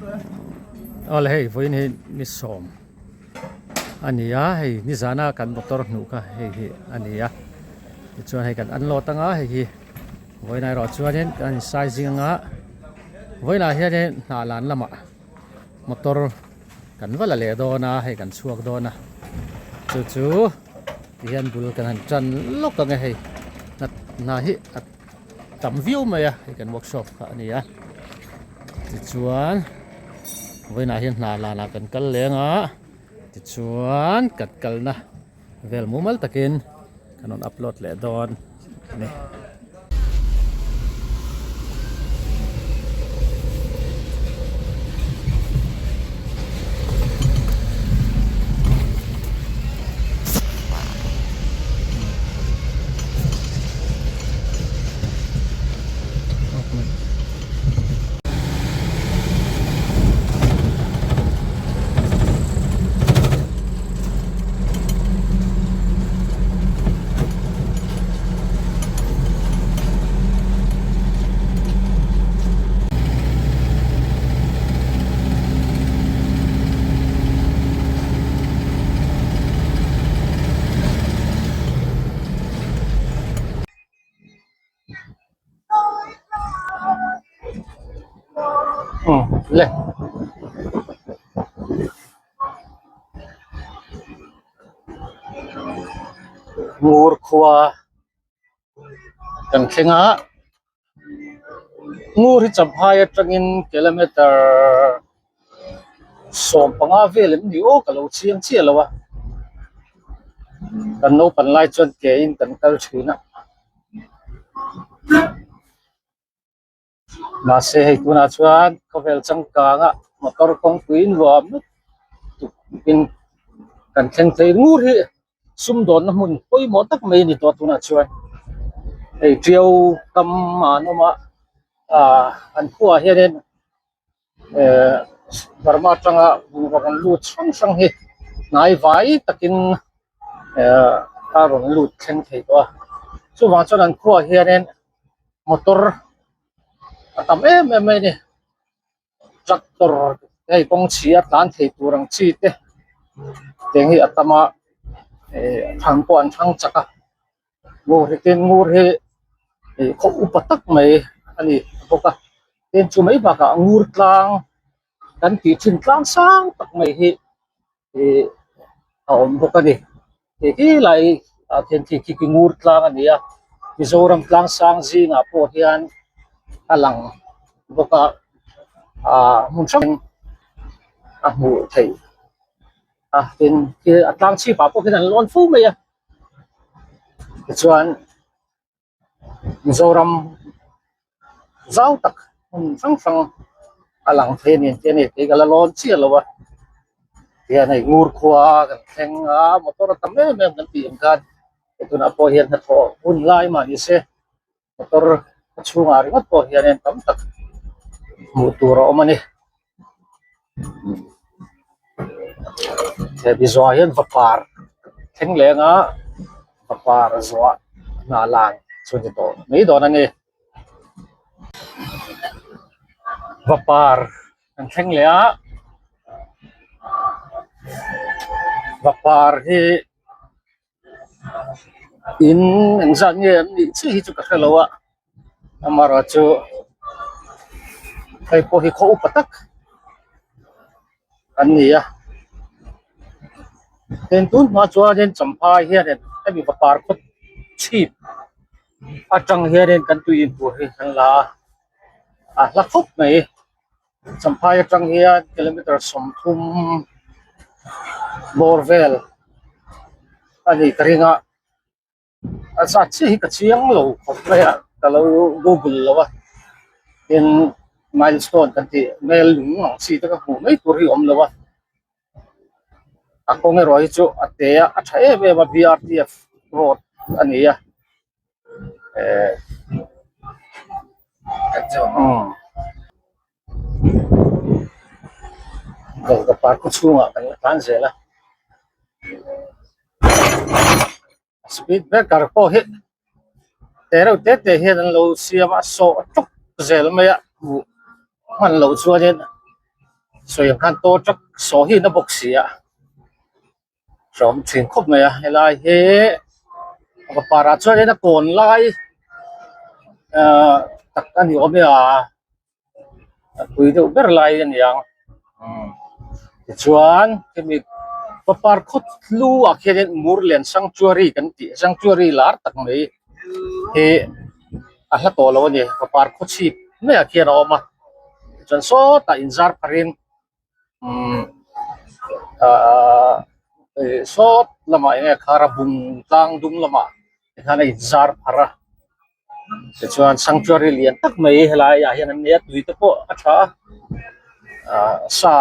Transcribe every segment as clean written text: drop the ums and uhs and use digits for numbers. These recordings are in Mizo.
Awle hei vawiin hi ni sawm a ni a hei nizana kan motor hnuh kha hei hi a ni a tichuan hei kan unload anga hei hi vawiin erawh chuanin kan insai zing anga vawiinah hianin hnah lan lamah motor kan va la leh dawn a hei kan chhuak dawn a chu chu tihian bul kan han tan lawk ang e hei hna hi a tam viau mai a hei kan workshop kha a ni a tichuan vawiinah hian hna lanah kan kal leng a tichuan kan kalna vel mumal takin kan rawn upload leh dawn a ni. Le ngur khua kan thleng a ngur hi champhai atangin kilometer 15 vel em ni aw ka lo chiang chiah lo a kan naupang lai chuan ke in kan kal thin a. Mahse hei tunah chuan khawvel changkanga motor kawngpui nuam lutuk in kan thleng thei ngur hi sumdawnna hmun pawimawh tak mai a ni tawh tunah chuan hei tiau kam an awm a ah an khuaah hianin eh Burma atanga bungraw rawn lut hrang hrang hi hnai vai takin eh a rawn lut thleng thei tawh a chuvang chuan an khuaah hianin motor a tam em em mai a ni tractor hei kawng chhia tlan thei tur ang chi te tiang hi a tam a eh thang pawh an thang chak a ngur hi tin ngur hi ih khaw upa tak mai a ni bawk a tin chu mai bakah ngur tlang kan tih thin tlang sang tak mai hi ih a awm bawk a ni tih hi lai ah khian khi khi khi ngur tlang a ni a Mizoram tlang sang zingah pawh hian a lang bawk a ah hmun hrang a hmuh theih a tin khi a tlang chhip ah pawh khian an lawn fo mai a tichuan Mizoram zau tak hmun hrang hrang a lang thei a ni tih a ni kei ka la lawn chiah lo a tihian hei ngur khua kan thleng a motor a tam em em kan tih ang khan hei tunah pawh hian hnathawh hun lai mah ni se motor a chhungah ringawt pawh hianin tam tak hmuh tur a awm a ni. He ti zawhah hian vapar thleng leng a vapar zawh hna lan chu ni tawh mai dawn a ni vapar kan thleng leh a vapar hi In engzat nge an nih chiah hi chu ka hrelo a amaherawhchu hei pawh hi khaw upa tak an ni a tin tun hma chuanin champhai hianin hemi vapar khaw chhip atang hianin kan tui intur hi an la a a hla khawp mai. Champhai atang hian kilometer 30 bawr vel a ni ka ring a a zat chiah hi ka chiang lo khawp mai a ka lo google lo a tin milestone kan tih mel lung ang chi te ka hmuh mai tur hi a awm lo a a kawng erawh hi chu a te a a tha em em a B_R_T_F road a ni a. Eh Golgappa khaw chhungah kan la tlan zel a speed breaker pawh hi te reuh te te hian an lo siam a sawh tawk zel mai a hmuh hman loh chuanin. Sawi ang khan tow truck saw hi na bawk si a hreawm thin khawp mai a helai hi fapar ah chuanin a kawn lai ahh tak a ni awm e a a pui deuh ber lai a ni ang tichuan hemi fapar khaw hlu ah khianin Murlen Sanctuary kan tih Sanctuary lar tak mai hi a hla tawh lo a ni fapar khaw chhip maiah khian a awm a tichuan sawtah inzar pharin umm ahh ih sawt lamah eng nge khar a bung tlang dung lamah tikhan a inzar phar a tichuan sanctuary lian tak mai helai ah hian an nei a tui te pawh a tha a ahh sa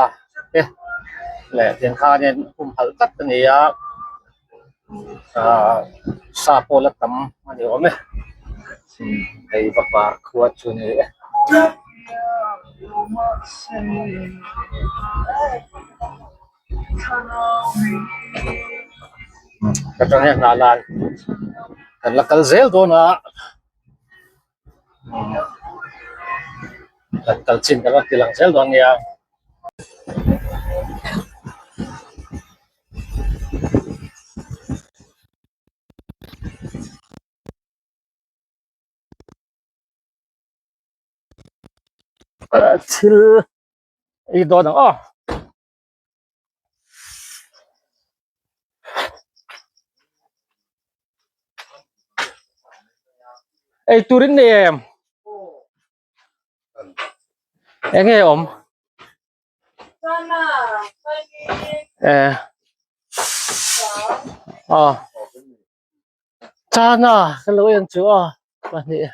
te leh tiang khanin humhalh tlat a ni a ahh sa pawh la tam a ni awm e hei vapa khua chu a ni e. Ka tang hian hnah lan kan la kal zel dawn a kan kal chin kan la ti lang zel dawn nia. Thil ei dawn ang aw. Ei turin nei em? Eng nge awm? Eh. Ah. Chana ka lo en chu a pahnih.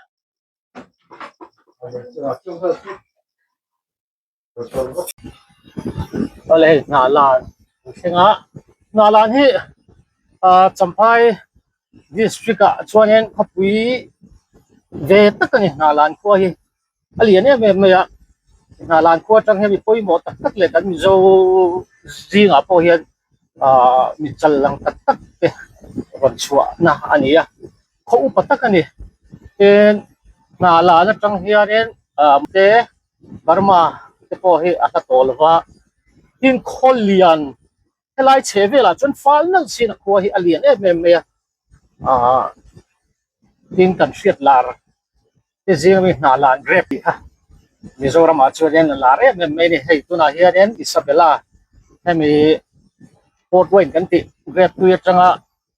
Awle hei hnah lan an thleng a hnah lan hi ah Champhai district ah chuanin khawpui ve tak a ni hnah lan khua hi a lian em em mai a hnah lan khua atang hian mi pawimawh tak tak leh kan Mizo zingah pawh hian ah mi chal lang tak tak te rawn chhuah na a ni a khaw upa tak a ni tin hnah lan atang hianin ah te Burma te pawh hi a hla tawh lo va, tin khaw lian helai chhe velah chuan fal nalh chin a khua hi a lian em em mai a, aah tin kan hriat lar te zing ami hnah lan rep tih kha Mizoram ah chuanin a lar em em mai a ni, hei tunah hianin Isabella hemi port wine kan tih grape tui atanga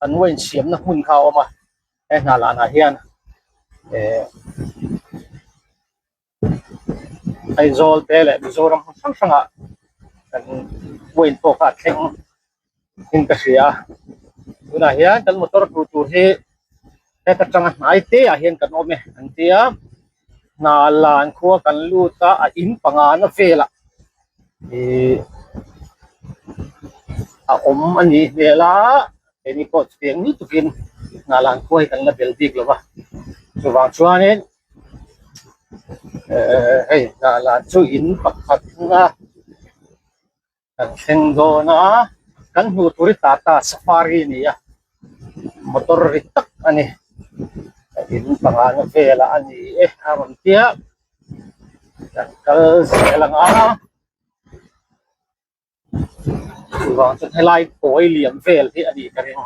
an wine siamna hmun kha a awm a, he hnah lanah hian eh. Aizawl te leh Mizoram hmun hrang hrangah kan wine pawh kha a thleng in ka hria a tunah hian kan motor hmuh tur hi heta tanga hnai te ah hian kan awm e an tia hna lan khua kan lut a a in panga na velah ihh a awm a nih hmel a keini pawh chutiang lutukin hna lan khua hi kan la bel bik lo va chuvang chuanin. Ehh hei hnah lah chu in pakhat na kan thleng dawn a kan hmuh tur hi tata safari a ni a motor ri tak a ni in panga na velah a ni e a rawn tia kan kal zel ang a. Chuvang chuan helai kawi liam vel hi a nih ka ring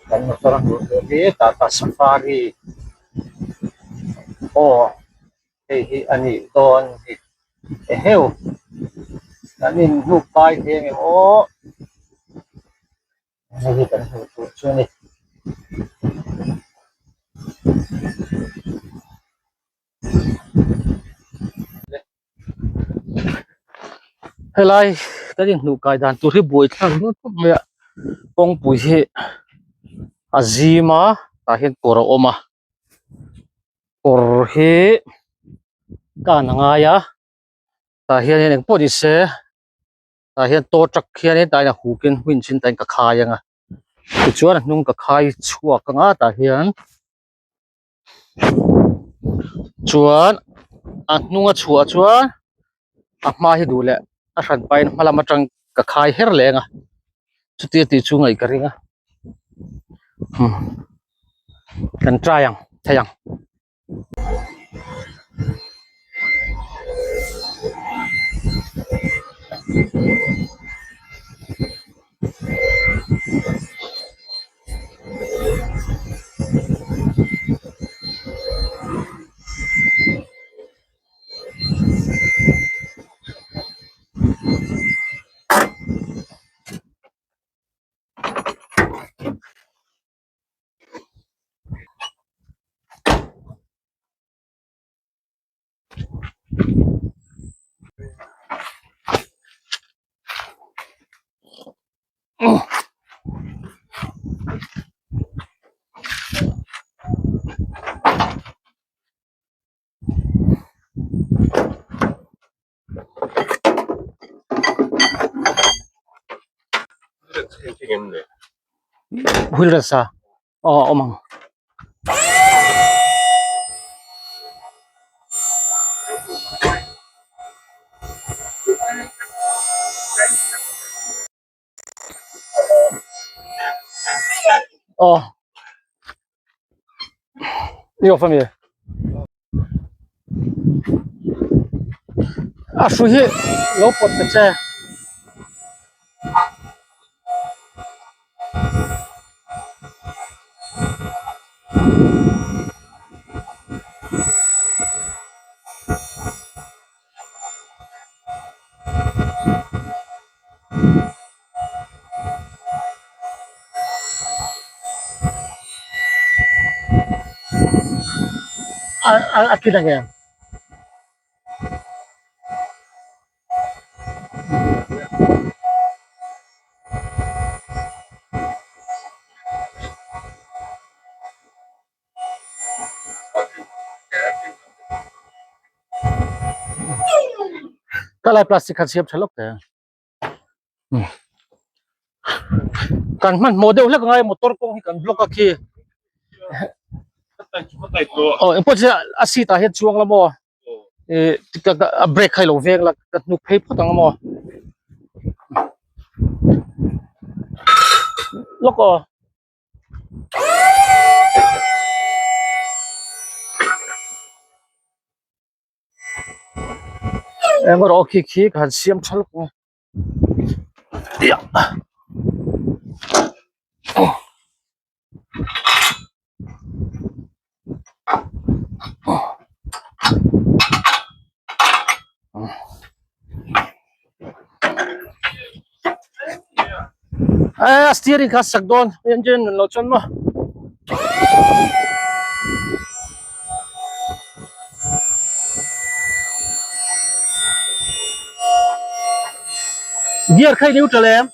kan motor a hmuh tur hi tata safari aw hei hi a nih dawn hi eheu kan inhnuk kai thei ang em aw hei hi kan hmuh tur chu a ni. Helai kan inhnuh kai dan tur hi buai thlak dawn khawp mai a kawngpui hi a zim a tah hian kawr a awm a kawr hi kan a ngai a tah hianin engpawh ni se tah hian tow truck hianin tah hian a hukin winch in tah hian ka khai ang a tichuan a hnung ka khai chhuak ang a tah hian. Chuan a hnung a chhuah chuan a hma hi duh leh a hran pahin hma lam atang ka khai her leh ang a chutia tih chu ngaih ka ring a umm kan try ang thei ang. Wheel rest a aw awm ang. Aw i off ami a hrui hi lo pawt ta che. A a tlin ang em? Ka lai plastic kha siam tha lawk teh kan hmanhmawh deuh hlek angai motor kawng hi kan block a khi aw engpawh chu a seat ah hian chuang la maw ih a brake kha i lo veng la ka hnuk phei phawt ang a maw lawk aw. Eng erawh khi khi ka han siam tha lawk ang a steering kha sak dawn engine nun loh chuan maw gear kha i neutral em.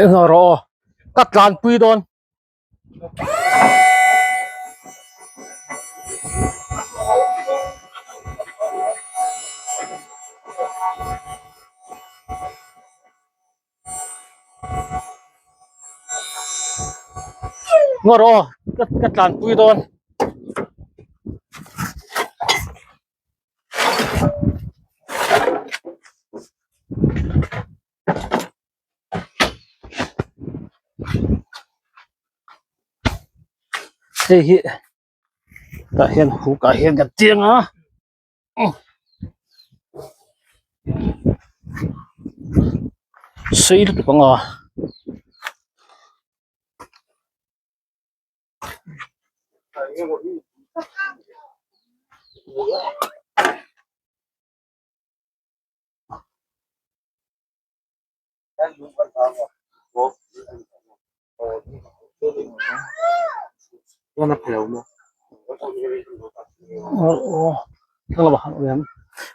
Eng rawh aw ka tlanpui dawn. Ngaw rawh aw ka tlanpui dawn. Hei hi tah hian huk ah hian kan chiang a sei lutuk ang a.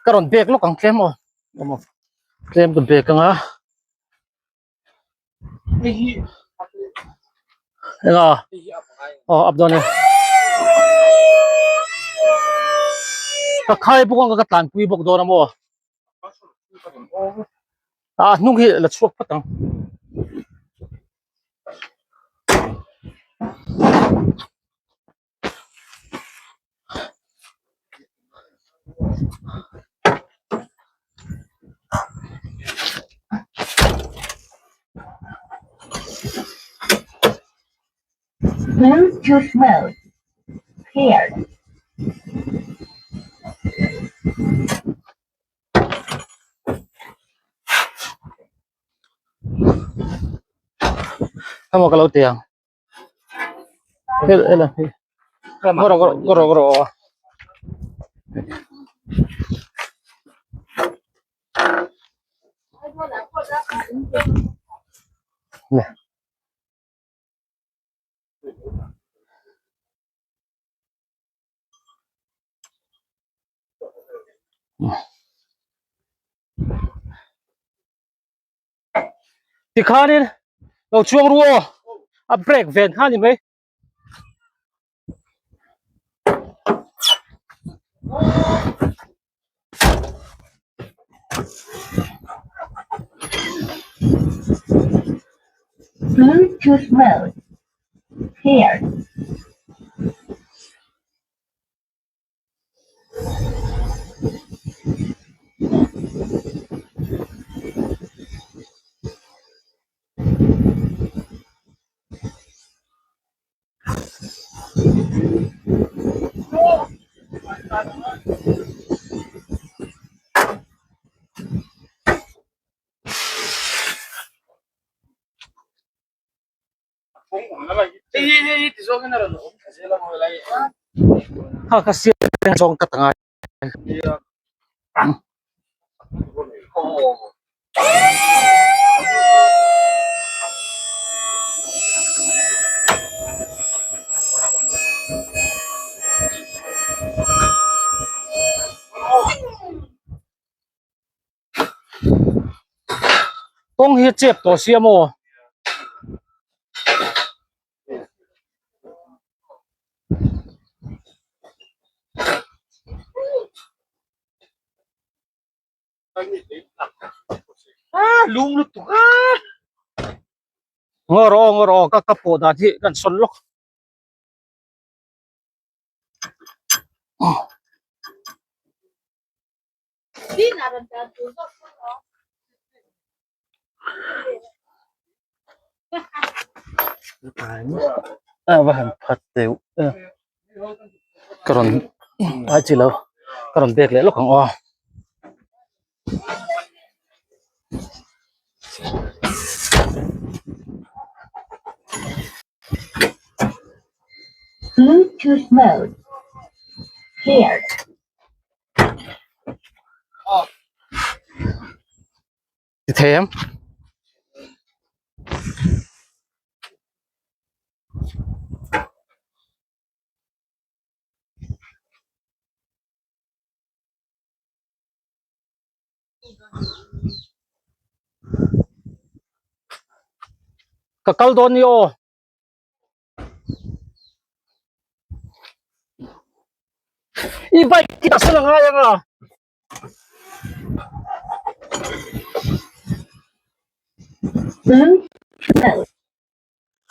Ka rawn bek lawk ang tlem aw tlem ka bek ang a enga aw up dawn e ka khai bawk ang ka tlanpui bawk dawn a maw. A hnung hi la chhuak phawt ang. Bluetooth mode paired. Hemaw ka lo ti ang. Hel hela hi. Ngawr ngawr ngawr ngawr aw. Nè. Tikhanin lo chuang ru aw a brake ven kha ni mai. Bluetooth mode paired. Kha ka siam zawng ka ta ngai. Kawng hi a chep tawh sia maw? Lung lutuk a ngaw rawh aw ngaw rawh aw ka ka pawh dan hi kan sawn lawk. A va han phat deuh e ka rawn ai chi lo ka rawn bek leh lawk ang aw. Bluetooth mode paired. Ti thei em? Ka kal dawn ni aw. I bike hi a sawn a ngai ang a.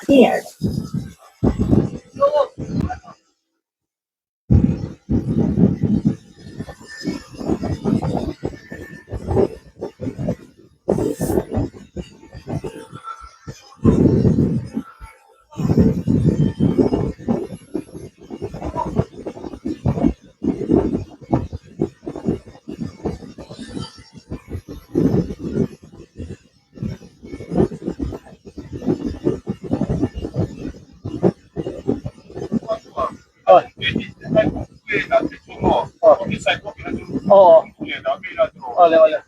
Here. Awle awle.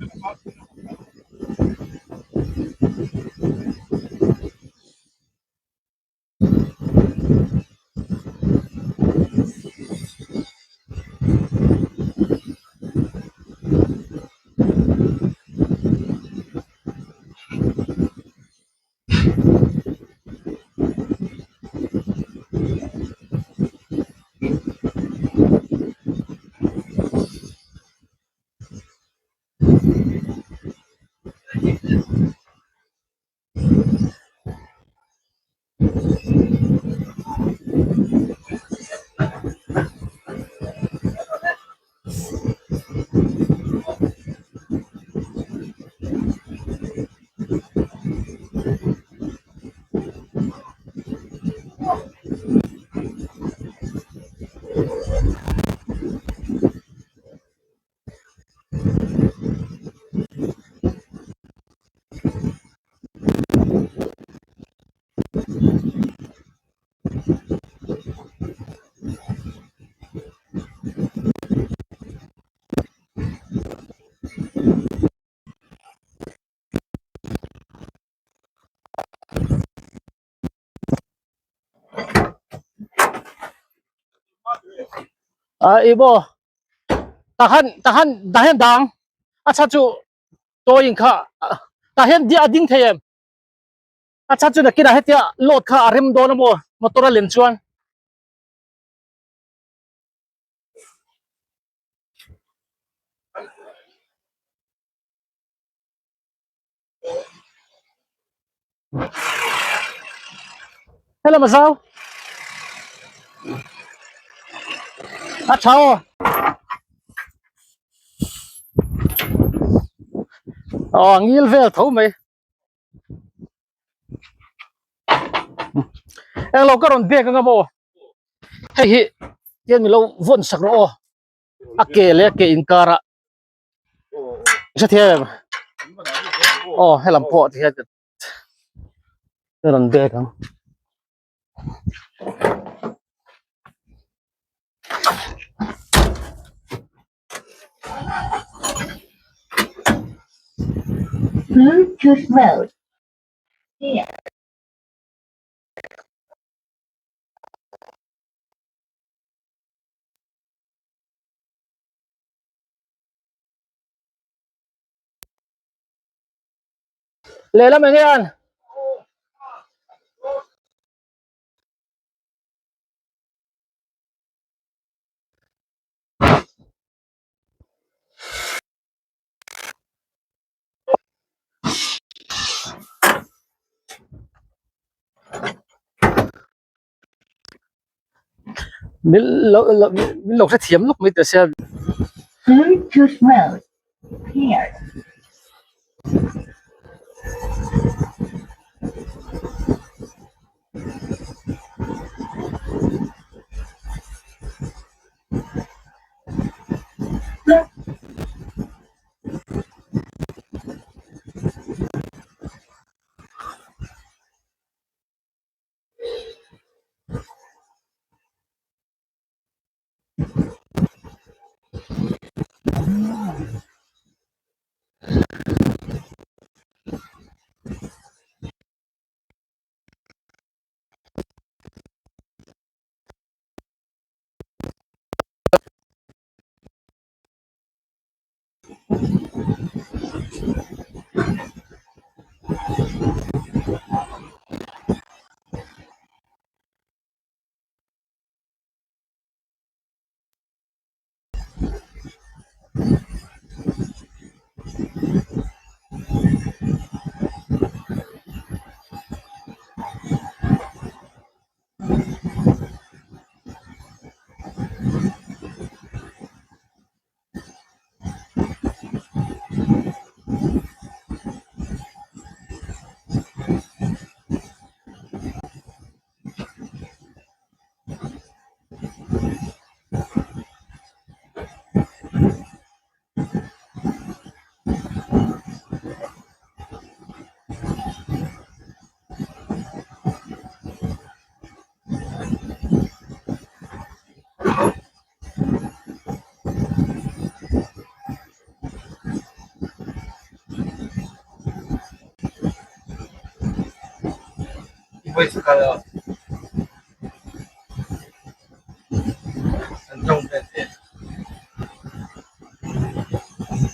A i maw tahan tahan tah hian dang a chhan chu tawing kha tah hian a ding thei em a chhan chu nakinah hetia load kha a rem dawn a maw motor a lem chuan. Hello mà sao? À chào. Ờ ngil vel tho mai. Eng lo ka rawn bek anga maw? Hei hi tian mi lo vawn sak rawh aw. A ke leh a ke inkar ah hre thiam em? Aw helam pawh ti hian ka rawn bek ang. Bluetooth mode. Here. Lehlam eng hian Min lo lo min lo hrethiam lawk mai teh sia. Bluetooth mode paired.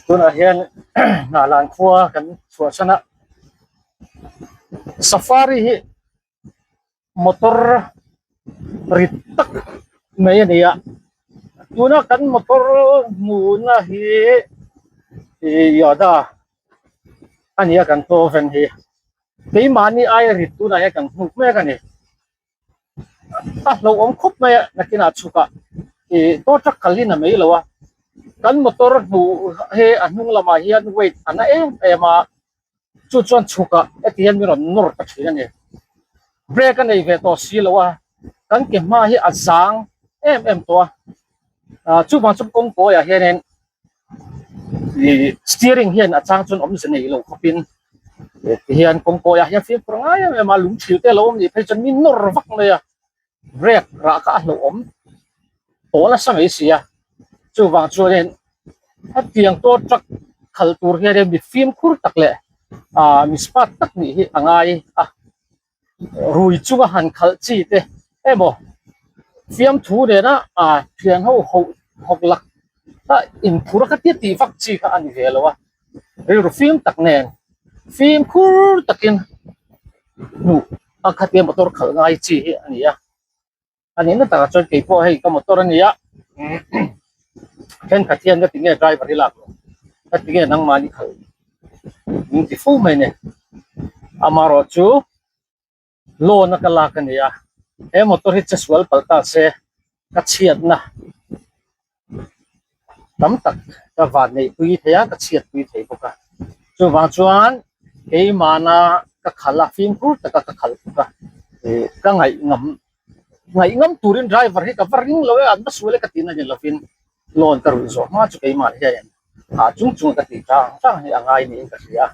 Tunah hian Hnahlan khua kan chhuahsan a safari hi motor rit tak mai a ni a tuna kan motor hmuhna hi ih yoda a ni a kan tow fan hi keimahni aia rit tunah hian kan hnuk mek a ni a hlauhawm khawp mai a nakinah chhukah ih tow truck kal hi na mai lo a kan motor hmuh hi a hnung lamah hian weight a na em em a. Chu chuan chhukah heti hian min rawn nawr ta thin a ni. Brake a nei ve tawh si lo a, kan ke hma hi a zang em em tawh a. Ah chuvang chu kawngkawiah hianin ih steering hian a chang chuan awmze nei lo khawpin ti hian kawngkawiah hian fimkhur ngai em em a, lungthil te a lo awm nih phei chuan min nawr vak mai a, brake rah kha a hlauhawm tawh nasa mai si a. Chuvang chuanin hetiang tow truck khal tur hianin mi fimkhur tak leh ah mi smart tak nih hi a ngai a rui chunga han khalh chi te emaw fiamthu nena ah thian ho ho hawk lak a inphur a khatia tih vak chi kha a ni ve lo a rilru fim tak nen fimkhur takin hnuh a khatia motor khalh ngai chi hi a ni a a nihna takah chuan keipawh hei ka motor a ni a thenkhat hian ka ti nge driver hi lak lo ka ti nge nangmahni khalh min ti fo mai a ni amaherawhchu. Loan a ka lak a ni a, he motor hi che sual palh ta se ka chhiatna tam tak ka van neih pui thei a, ka chhiat pui thei bawk a. Chuvang chuan keimahna ka khalh a, fimkhur taka ka khalh bawk a, ih ka ngaih ngam ngaih ngam turin driver hi ka va ring lo e, an va sual e ka tihna ni lovin loan ka ruih zawh hma chu keimah hian hah chung chung a ka tih chang chang hi a ngai niin ka hria a.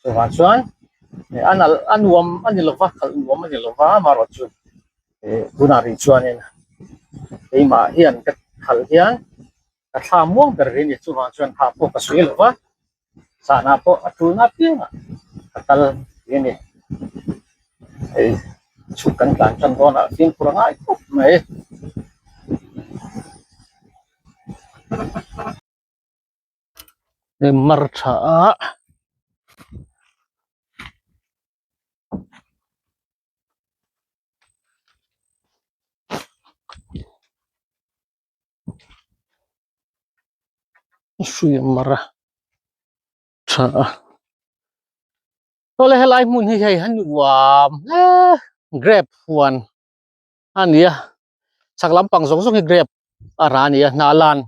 Chuvang chuan a nalh a nuam a ni lova khalh nuam a ni lova amaherawhchu ih tunah rih chuanin keimah hian ka khalh hian ka thla muang ber rih a ni chuvang chuan hah pawh ka sawi lova zanah pawh a tulna apiangah ka kal tih a ni hei chhuk kan tlan tan dawnah fimkhur a ngai khawp mai. Mar tha a hrui a mar a tha a awle helai hmun hi hei a nuam hle grape huan a ni a chhak lampang zawng zawng hi grape a rah a ni a hnah lan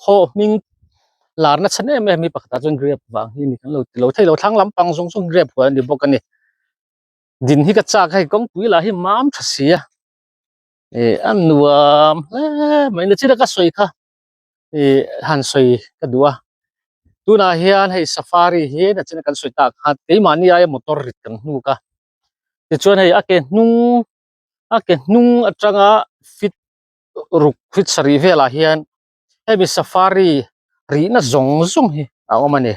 khaw hming larna chhan em em hi pakhatah chuan grape vang hi a ni kan lo ti lo thei lo thlang lampang zawng zawng grape huan a ni bawk a ni din hi ka chak a hei kawngpui lah hi mam tha si a ih a nuam hle mai nachina ka sawi kha ih han sawi ka duh a tunah hian hei safari hi nachina kan sawi tak khan keimahni aia motor rit kan hnuk a tichuan hei a ke hnung a ke hnung atanga fit ruk fit sarih velah hian hemi safari rihna zawng zawng hi a awm a ni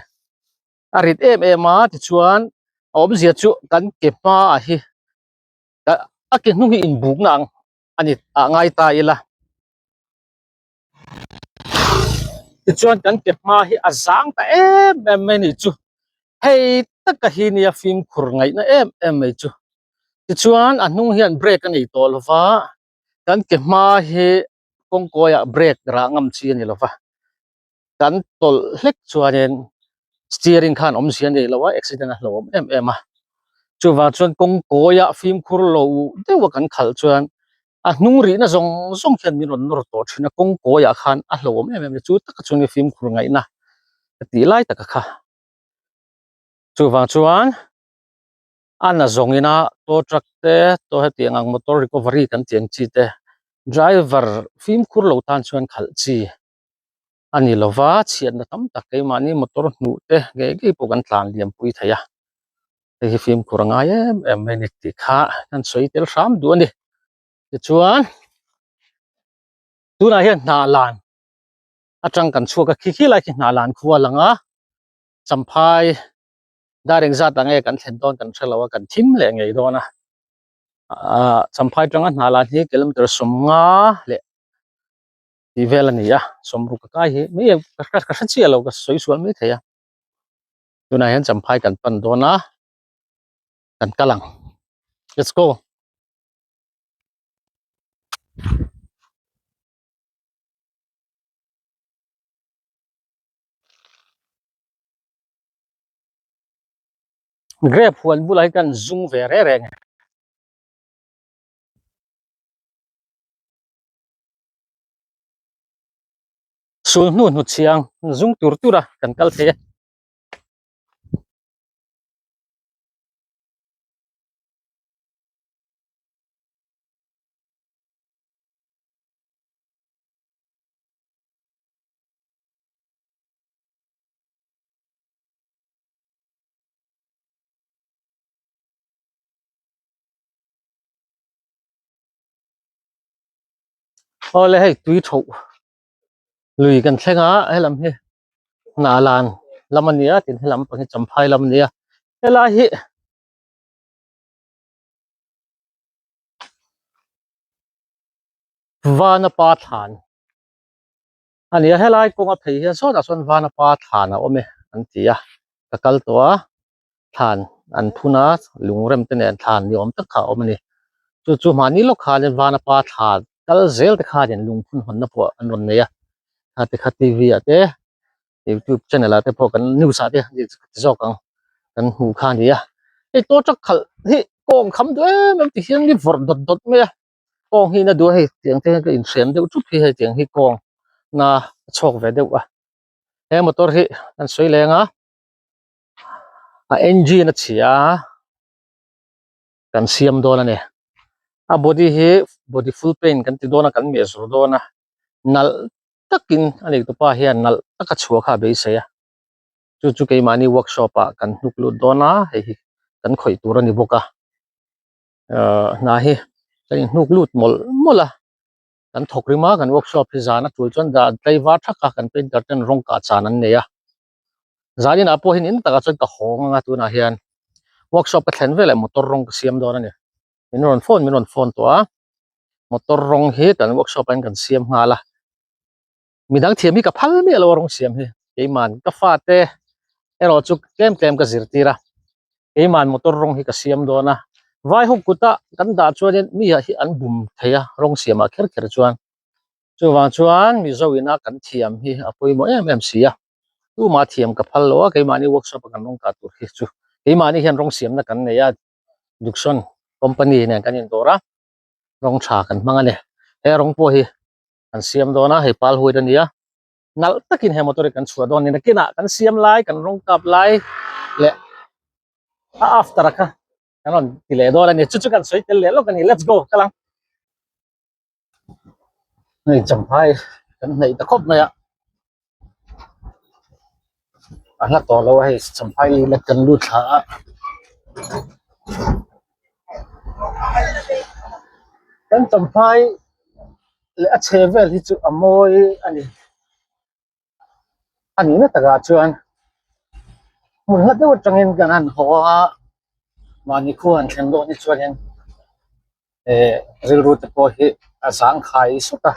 a rit em em a tichuan a awmzia chu kan ke hmaah hi a ke hnung hi inbukna ang a ni ah ngai ta ila tichuan kan ke hma hi a zang ta em em mai a ni chu hei taka hi nia fimkhur ngaihna em em mai chu tichuan a hnung hian brake a nei tawh lova. Kan ke hma hi kawngkawiah brake rah ngam chi a ni lova, kan tawlh hlek chuanin steering khan awmzia a nei lo a, accident a hlauhawm em em a. Chuvang chuan kawngkawiah fimkhur lo deuha kan khalh chuan a hnung rihna zawng zawng hian min rawn nawr tawh thin a, kawngkawiah khan a hlauhawm em em a ni. Chu taka chuan fimkhur ngaihna ka tih lai taka kha. Chuvang chuan. A na zawng ina tow truck te tow hetiang ang motor recovery kan tih ang chi te driver fimkhur lo tan chuan khalh chi a ni lova chhiatna tam tak keimahni motor hnuh te ngei ngei pawh kan tlan liam pui thei a hei hi fimkhur a ngai em em mai a ni tih kha kan sawi tel hram duh a ni tichuan tunah hian hnah lan atang kan chhuak a khi khi lai khi hnah lan khua a lang a champhai. Dar engzat ang nge kan thlen dawn kan hre lo a, kan thim leh ngei dawn a. Ahh Champhai tanga hna lan hi kilometer 50 leh tih vel a ni a, sawmruk ka kai hi mai ka ka hre chiah lo ka sawi sual mai thei a. Tunah hian Champhai kan pan dawn a, kan kal ang. Let's go. Grape huan bulah hi kan zung ve reng reng a. Sul hnu hnu chhiang zung tur tur a kan kal thei a. Awle hei tui tho lui kan thleng a helam hi hnah lan lam a ni a tin helam pang hi champhai lam a ni a helai hi vana pa thlan. A ni a, helai kawnga phei hian sawtah sawn Vanapa thlan a awm e an ti a, ka kal tawh a, thlan an phun a, lungrem te nen thlan ni awm tak kha a awm a ni. Chu chu mahni lawk khanin Vanapa thlan kal zel te khanin lungphun hawnna pawh an rawn nei a, kha te kha T V ah te youtube channel ah te pawh kan news ah te ti zawk ang kan hmuh kha a ni a hei tow truck khalh hi kawng kham duh em em ti hian mi vawrh dawt dawt mai a kawng hi na duh a hei tiang te hian ka inhrem deuh thup hi hei tiang hi kawng na a chhuak ve deuh a he motor hi an sawi leng a a engine a chhia a kan siam dawn a ni a body hi body full paint kan ti dawn a kan meh zawr dawn a nalh takin a neitupa hian nalh taka chhuah kha a beisei a chu chu keimahni workshop ah kan hnuk lut dawn a hei hi kan khawih tur a ni bawk a ahh hna hi kan inhnuk lut mawlh mawlh a kan thawk rim a kan workshop hi zan a tul chuan dah tlaivar thak a kan painter ten rawng kah chan an nei a zan inah pawh hian in takah chuan ka hawng anga tunah hian workshop ka thlen veleh motor rawng ka siam dawn a ni min rawn phone min rawn phone tawh a. Motor rawng hi kan workshop ah hian kan siam nghal a midang thiam hi ka phal miah lo a rawng siam hi keiman ka fate erawh chu tlem tlem ka zirtir a keiman motor rawng hi ka siam dawn a vai ho kut a kan dah chuanin mi ah hi an bum thei a rawng siam ah kher kher chuan chuvang chuan mizo ina kan thiam hi a pawimawh em em si a tumah thiam ka phal lo a keimahni workshop a kan rawng kah tur hi chu keimahni hian rawng siamna kan nei a Dukson company nen kan indawr a rawng tha kan hmang a ni he rawng pawh hi kan siam dawn a hei pal huai a ni a nalh takin he motor hi kan chhuah dawn a ni nakinah kan siam lai kan rawng kap lai leh a after a kha kan rawn ti leh dawn a ni chu chu kan sawi tel leh lawk a ni let's go kal ang hei champhai kan hnaih ta khawp mai a a hla tawh lo a hei champhai la kan lut thla a kan champhai leh a chhe vel hi chu a mawi a ni a nihna takah chuan hmun hla deuh atangin kan han haw a mahni khua han thleng dawn hi chuanin eh rilru te pawh hi a zangkhai sawt a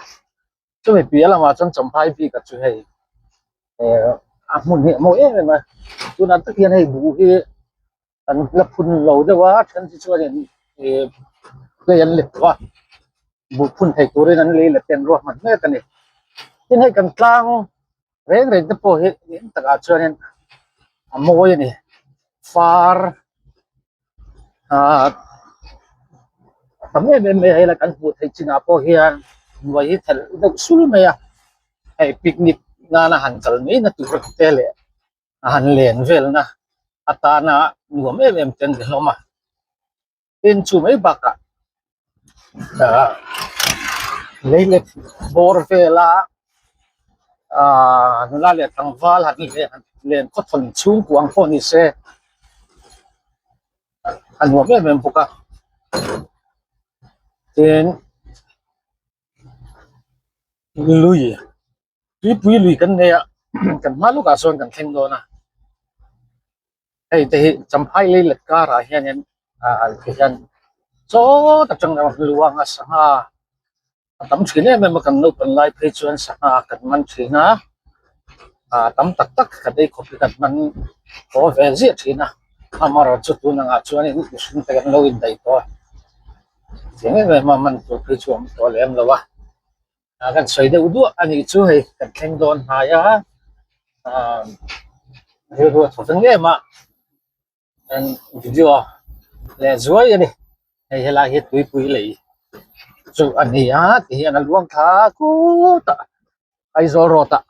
chumi piah lamah chuan champhai bik ah chu hei eh a hmun hi a mawi em em a tunah tak hian hei buh hi an la phun lo deuh a then te chuanin ih play an let tawh a buh phun thei turin an lei let te an ruahman mek a ni tin hei kan tlang reng reng te pawh hi eng takah chuanin a mawi a ni far ah a tam em em mai a hei la kan hmuh theih chinah pawh hian hnuai hi thelh deuh sul mai a hei picnic nana han kal mai na tur te leh a han len velna atana nuam em em te an ni hlawm a tin chu mai bakah ah leilet bawr vela ah nula leh tlangval han len len khawthawn chhungkua ang pawh ni se a nuam em em bawk a tin lui. Tuipui lui kan nei a kan hma lawkah sawn kan thleng dawn a hei te hi champhai lei let karah hianin ah ti hian chaw tak atang a luang a sangha a tam thin em em a kan naupang lai phei chuan sangha kan man thin a ah tam tak tak kan ei khawp hi kan man haw ve ziah thin a amaherawhchu tun angah chuanin mihring te kan lo indaih tawh a tiang em em a man tur phei chu a awm tawh lem lo a. Ah kan sawi deuh duah a nih chu hei kan thleng dawn hnai a ah rilru a thaw veng em a kan video leh zuai a ni hei helai hi tuipui lei chu a ni a ti hian a luang thla kutah Aizawl road ah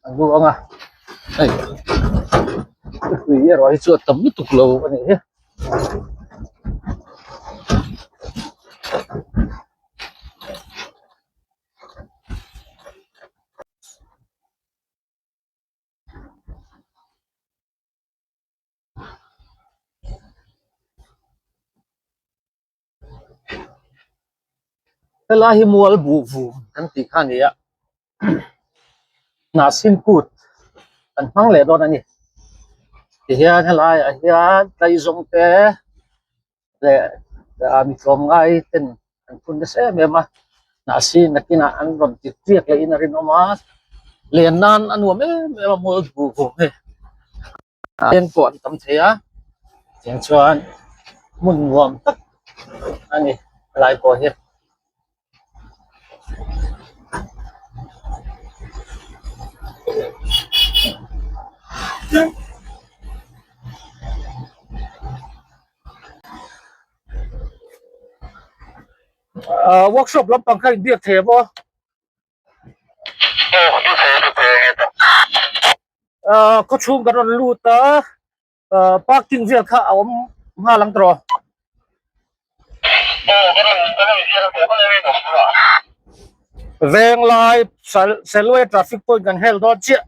a luang a hei tui erawh hi chu a tam lutuk lo a nih hi. Helai hi mual buh vum kan tih kha a ni a hnahsin kut kan hmang leh dawn a ni tihian helaiah hian tlaizawng te leh mi tlawmngai ten an phun nasa em em a hnahsin nakinah an rawn ti tiak leh in a rinawm a. Len nan a nuam em em a mual buh vung hi ah len pawh an tam thei a tiang chuan hmun nuam tak a ni helai pawh hi. Ah workshop lampang kha inbiak thei a maw? Ah khaw chhung kan rawn lut a ah parking vel kha a awm nghal ang tawh. Venglai Selway traffic point kan hel dawn chiah.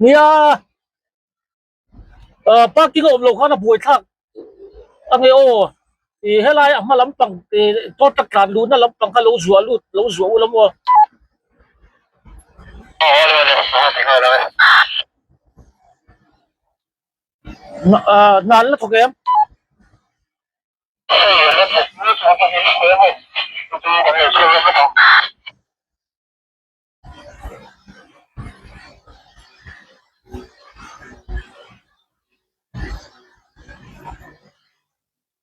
Nia. Ah parking a awm loh khan a buai thlak a nge aw ih helai a hma lampang ih tawt a tlan luhna lampang kha lo zuah lut lo zuah ula maw ah hna an la thawk em?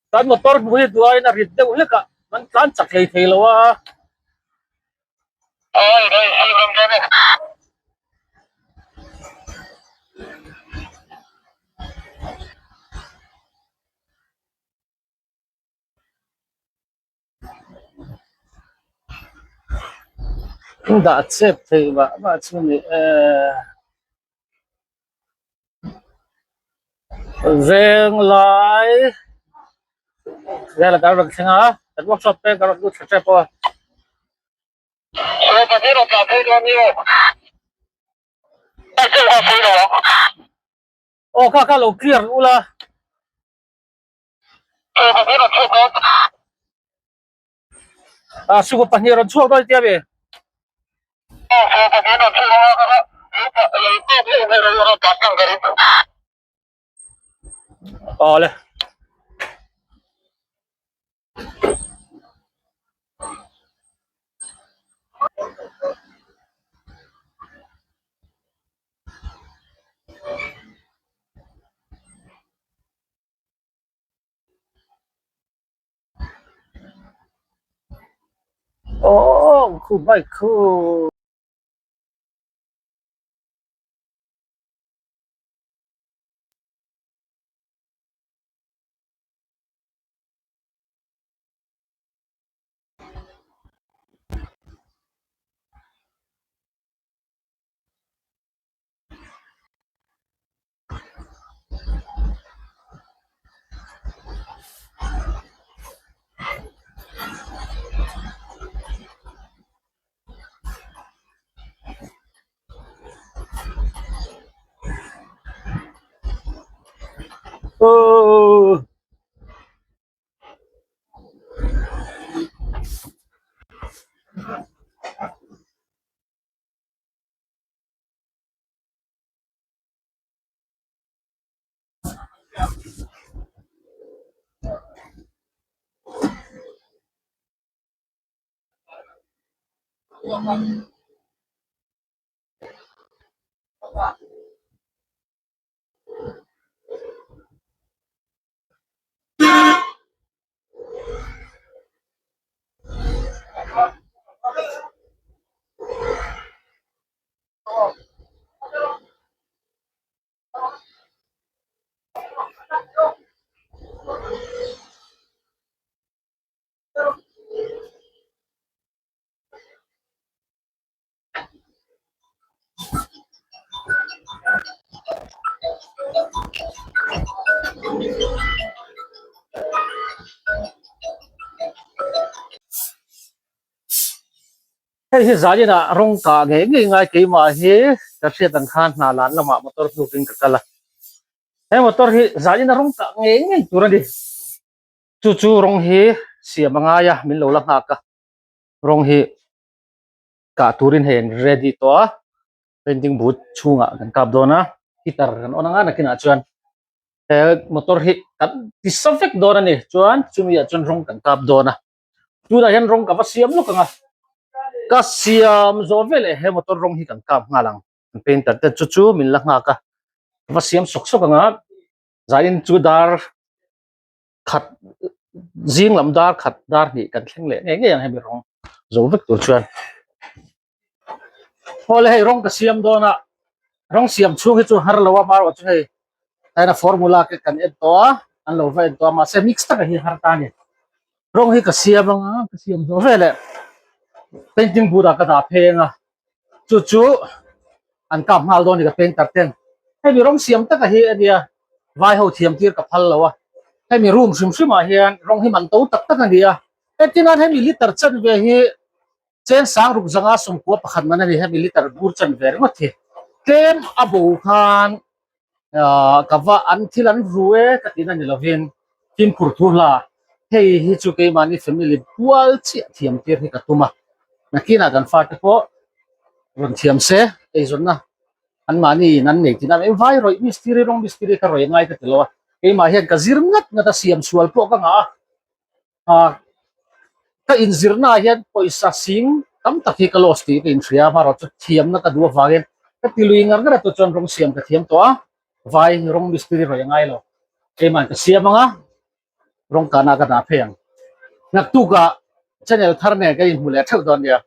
Kan motor hmuh hi duaiin a rit deuh hlek a, kan tlan chak hlei thei lo a. Dah chep thei mah mah chu ni e. Venglai vela kan rawn thleng a kan workshop te kan rawn lut thla tep a. Aw kha kha lo clear ula. Ah suku pahnih rawn chhuak dawn tia mi. Awle. Aw khu bike khu. Aww. Hei hi zaninah rawng kah ngei ngei ngai keimah hi ka hriat ang khan hna lan lamah motor hnukin ka kal a he motor hi zaninah rawng kah ngei ngei tur a ni chu chu rawng hi siam a ngai a min lo la nghak a rawng hi kah turin hei an ready tawh a painting booth chhungah kan kap dawn a heater kan on anga nakinah chuan he motor hi kan ti sa vek dawn a ni chuan chumi ah chuan rawng kan kap dawn a. Tunah hian rawng ka va siam lawk ang a, ka siam zawh veleh he motor rawng hi kan kap nghal ang. Painter te chu chu min la nghak a, ka va siam sawk sawk ang a, zanin chu dar khat zing lam dar khat dar hnih kan thleng leh ngei ngei ang hemi rawng zo vek tur chuan. Awle hei rawng ka siam dawn a, rawng siam chhung hi chu har lo a marawh chu hei taina formula te kan en tawh a, an lo va en tawh a mahse mix taka hi har ta a ni. Rawng hi ka siam ang a, ka siam zawh veleh painting board ah ka dah pheng a, chu chu an kap nghal dawn a ni ka painter ten. Hemi rawng siam taka hi a nia vai ho thiam tir ka phal lo a, hemi room hrim hrim ah hian rawng hi man to tak tak a ni a, hetiang hian hemi liter chanve hi Cheng sang ruk zanga sawmkua pakhat man a ni hemi liter bur chan ve ringawt hi. Tlem a bo khan ka va an thil an ru e ka tihna ni lovin fimkhur thu hla hei hi chu keimahni family bual chiah thiam tir hi ka tum a. Nakinah kan fate pawh rawn thiam se eizawnna anmahni in an nei tihna a ni. Vai rawih mistiri rawng mistiri kha rawih ngai ka ti lo a, keimah hian ka zir ngat ngat a siam sual pawh ka ngah a. A ka inzirna ah hian pawisa sing tam tak hi ka loss tih ka inhria a, amaherawhchu thiamna ka duh avangin ka ti lui ngar ngar a, chuan rawng siam ka thiam tawh a, vai rawng mistiri rawih a ngai lo, keimah ka siam ang a, rawng kahna ka dah phei ang. Naktukah channel thar nen ka inhmu leh theuh dawn nia.